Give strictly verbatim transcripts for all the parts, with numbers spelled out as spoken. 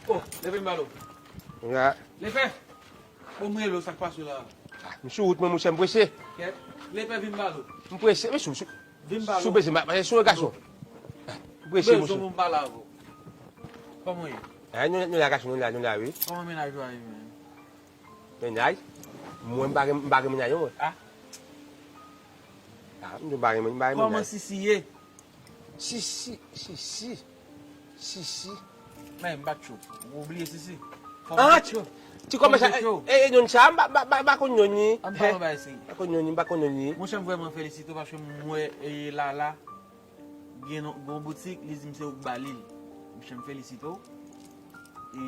Oh, leve m ba l ou. Lepè. Bon, m rele w, sa k pase w la? Ah, m sou wout mwen, monchè, m prese. Kèt. Lepè, vin m ba l ou. M prese, men sou, sou, vin m ba l ou. Sou beze, m pa, sou gason. Ah, m prese, monchè. Bezwen m pale avè w. Kòman w ye? Ah, nou, nou la, gason, nou la, nou la, wi. Kòman mennaj ou a ye, menm? Mennaj? Mwen, m pa gen, m pa gen mennaj, non, mwen. Ah. Ah, m di w m pa gen, m pa gen mennaj. Kòman Sisi ye? Sisi, Sisi, Sisi. Men, m bat cho. Ou bliye Sisi? Ah, ti, ti kòman sa, e, e, non sa, m pa, pa, pa, pa konn non li. An pa yon bagay serye. Pa konn non li, m pa konn non li. Monchè, m vrèman felisite w paske m wè, e, Lala gen yon, gen yon boutik, li di m se ou k ba li l. Monchè, m felisite w. E,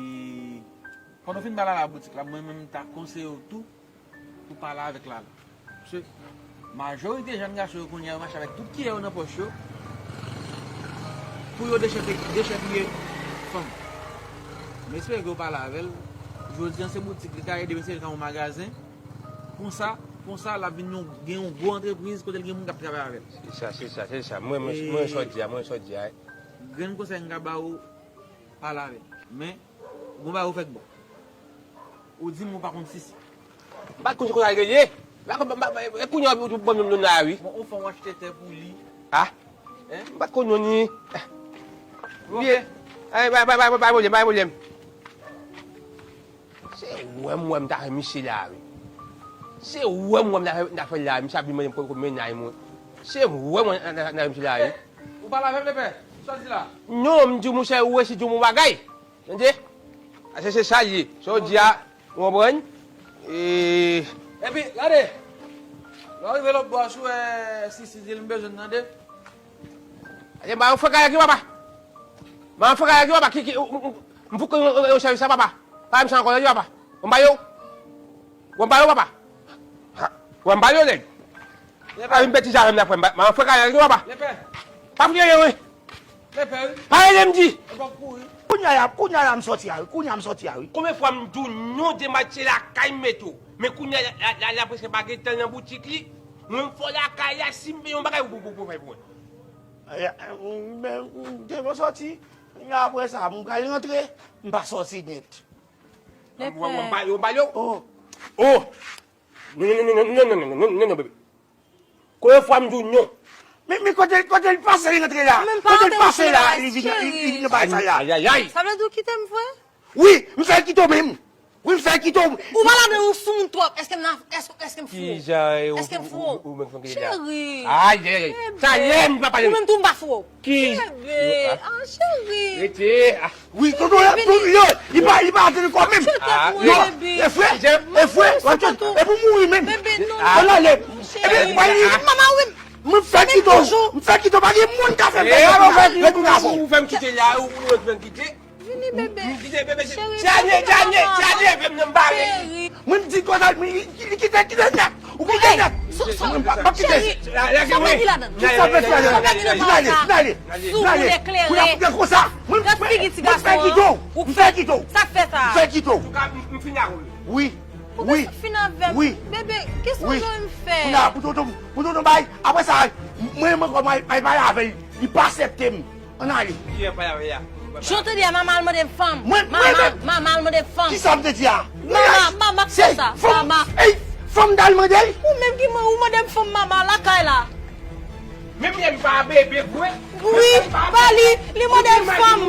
pandan w fin ba Lala boutik la, mwen menm, m ta konseye w tou pou pale avèk Lala. Paske majorite jèn gason yo kounye a, yo mache avèk tout kiyè yo nan pòch yo pou yo dechèpi-, dechèpiye fanm. M espere ke w pale avè l. Jodi a, se boutik li ta ye, demen se li ka yon magazen. Konsa, konsa, l ap vin yon, gen yon gwo antrepriz kote l gen moun k ap travay avè l. Se sa, se sa, se sa. Mwen, mwen, mwen sa w di a, mwen sa w di a. Grenn konsèy m ka ba w, pale avè l. Men, gon bagay ou fèk bon. Ou di m ou pa konn Sisi. M pa t konn se konsa l rele. M pa konn, m pa, e kounye a ou ban m non la, wi. Bon, ou fè w achte tè pou li. Ah? Hein? M pa t konn non li. Byen. Ay, pa, pa, pa, pa pwoblèm, pa pwoblèm. Se wè m wè m ta fè misye la, wi. Se wè m wè m ta fè, m ta fè la, misye ap vin mande m kòb mennaj mwen. Se wè m wè m ta, ta, ta fè misye la, wi. Ou pale avè m, Lepè? Sa w di la? Non, m di w, monchè, ou resi di w yon bagay. Tande? Ase se sa l ye. Sa w di a, ou konprann? E epi, gade. Lè w rive lòt bò a, si w wè Sisi di l m bezwen l, tande? Gade, m ba yon frè kayèk wi, papa. M ba yon frè kayèk wi, papa. Ki, ki, ou, ou, ou, m fout yon, yon, yon sèvis sa, papa. Pa m sa ankò, wi, papa. Ou m ba yo? Ou m ba yo, papa? Ha, ou m ba yo, nèg. Lepè. Pa vin betize avè m la, frè m. M ba, m ba yon frè kayèk wi, papa. Lepè. Pa fout yon, wi. Lepè, wi. Pa rele m di. E pa kouri. Kounye a, kounye a m sòti a, wi. Kounye a m sòti a, wi. Konbyen fwa m di w non dematche lakay m met ou? Men kounye a, la, la, la, la prèske pa gen tan nan boutik li. Mwen m fò lakay la, si m gen yon bagay, ou, ou, ou, ou fè pou mwen. Te mwen sòti, apre sa, m pral rantre, m pa sòti nèt. Lepè. Ou m ba yo, ou m ba yo. Oh. Oh. Non, non, non, bebe. Konbyen fwa m di w non? Men, men kote, kote l pase, li rantre la? Kote l pase la, li vin, li, li vin nan bagay sa la? Ay, ay, ay. Sa vle di w kite m vre? Wi, m fè l kite w menm. Wi, m fè l kite w. Ou malad, men ou sou moun twòp. Èske m nan, èske, èske m fou? Kijan, e, ou, èske m fou? Ou, ou, ou menm fè l kite la? Cheri. Ay, ay, ay. Bebe. Sa lè m pa pale. Ou menm tou m pa fou. Ki? Bebe. Ah, cheri. Rete. Ah. Wi, tonton, yo, li pa, li pa ateri kò menm. Yo, e fre, e fre, w ap tchòt, epi w mouri menm. Bebe, non. Ann ale. Epi, mwen, mama, wi. Mwen fè kite w, mwen fè kite w, pa gen moun ka fè m fè kite w. Ou fè m kite la, ou fè m kite. Vini, bebe. Kite, bebe, se Djanie, Djanie, Djanie, fè m nan bare. Mwen m di konsa, li kite, kite nèt. Ou kite nèt. Mwen m p ap kite. Cheri, sa w pèdi ladan? Kisa w pèdi ladan? Vin ale, vin ale. Sou boul eklere. Gad figi ti gason an. Ou k fè sa. Sa k fè sa? M fè kite w. Wi. Ou bezwen fin avè m. Bebe, kisa w jwenn m fè? Pou tonton, pou tonton bay. Apre sa, mwen menm ankò, m al pale avè l. Li pa aksepte m. Ann ale. Jan w tande a, mama al mande m fanm. Mwen, mwen menm. Mama al mande m fanm. Kisa m te di a? Mama, mama k fè sa. Mama. Ey, fanm t al mande l? Ou menm ki mande, ou mande m fanm mama lakay la. Menm lè m pa bebe vre. Wi, pa li, li mande m fanm.